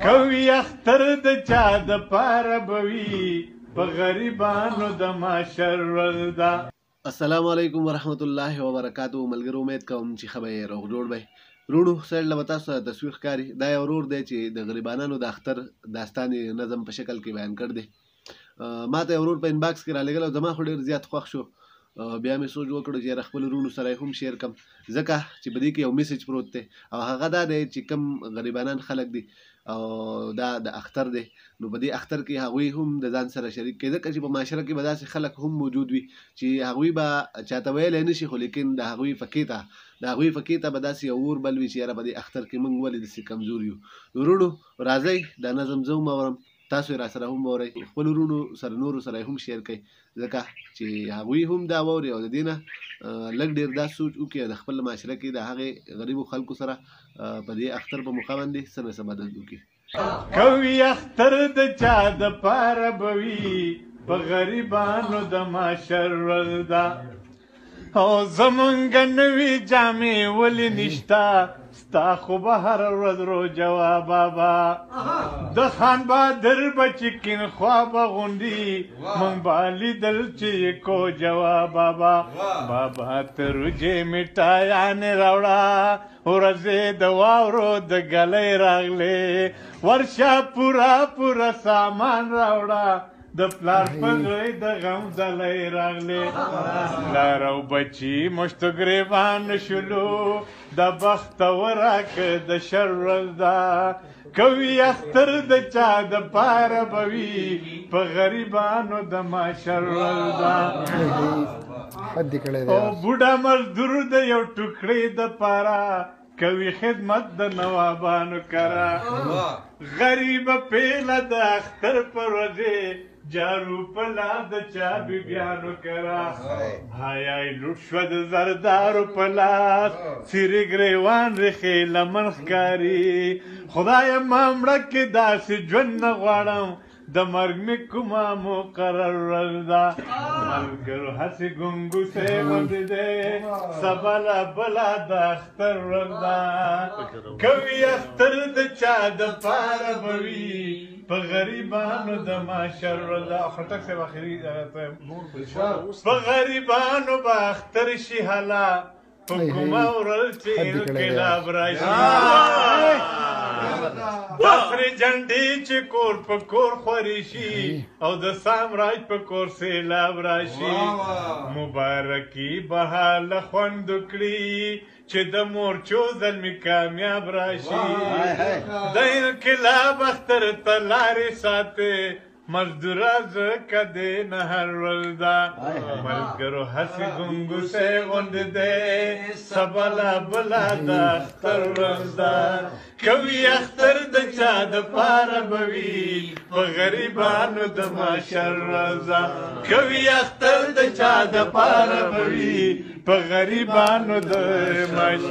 کوي اختر د چا د پاره به وي په غریبانو د محشر ورځ ده. السلام علیکم ورحمت الله وبرکاتو. ملګرو امید کوم چې ښه به یې، روغ جوړ به یې. وروڼو سایډ له به تاسو ته تصویر ښکاري، دا یو ورور دی چې د غریبانانو د اختر داستان یې نظم په شکل کې بیان کړ دی. ما ته یو ورور په انباکس کې رالیږلی او زما خو ډېر زیات خوښ شو. بیا مې سوچ وکړو چې یاره خپلو وروڼو سره یې هم شیر کم، ځکه چې په دې کې یو میسج پروت دی او هغه دا دی چې کم غریبانان خلک دي او دا د اختر دی، نو په دې اختر کې هغوی هم د ځان سره شریک کړي، ځکه چې په معاشره کې به داسې خلک هم موجود وي چې هغوی به چاته ویلی نه شي، خو لیکن د هغوی فقې ته به داسې یو اور بل وي چې یاره په دې اختر کې موږ ولې داسې کمزور یو. وروڼو راځئ دا نظم زه هم اورم، تاسو یې راسره هم واورئ، خپلو وروڼو سره نورو سره یې هم شیر کړئ، ځکه چې هغوی هم دا واوري او د دې نه لږ ډېر دا سوچ وکړي او د خپل معاشره کې د هغې غریبو خلکو سره په دې اختر په موقع باندې څه نه څه مدد وکړي. کوي اختر د چا د پاره به وي په غریبانو د محشر ورځ ده. او زمونږ نوې جامې ولې نشته، ستا خو به هره ورځ روژه وه بابا. د خان بادر به چې کین خوا به غوندي، مونږ به لیدل چې کوجه وه بابا. بابا ته روژې مټایانې راوړه، ورځې د واورو د ږلۍ راغلې، ورشه پوره پوره سامان راوړه، د پلار په زوی د غم ځلۍ راغلې. پلار او بچي مشتو ګریوان شولو، د بختوره که د شر ورځ ده. کوي اختر د چا د پاره به وي په غریبانو د محشر ورځ ده. او بوډا مزدور د یو ټوکړې د پاره کوي خدمت د نوابانو کرا. غریب پیله د اختر پر ورځې جارو په لاس د چا بیبیانو کرا. حیای لوټ شوه د زردارو په لاس، څیرې ګریوان ریښې لمن ښکاري. خدایه ما مړه کې داسې ژوند نه غواړم، د مرګ مې کومه مقرر ورځ ده. ملګرو هسې ګنګوسې غوندې دی، سبا له بله د اختر ورځ ده. کوي اختر د چا د پاره به وي په غریبانو د محشر ورځ ده. خټک صاحب اخري په غریبانو به اختر شي هلا، په کومه ورځ چې انقلاب راشي. د سرې جنډې چې کور په کور خورې شي او د سامراج په کور سیلاب راشي. مبارکي به هله خوند وکړي چې د مورچو زلمي کامیاب راشي. د انقلاب اختر ته لارې ساتې، مزدوره ځکه دې نه هر ورځ ده. ملګرو هسې ګنګوسې غوندې دی، سبا له بله د اختر ورځ ده. کوي اختر د چا د پاره به وي په غریبانو د محشر ورځ ده. کوي اختر د چا د پاره به وي په غریبانو د محشر.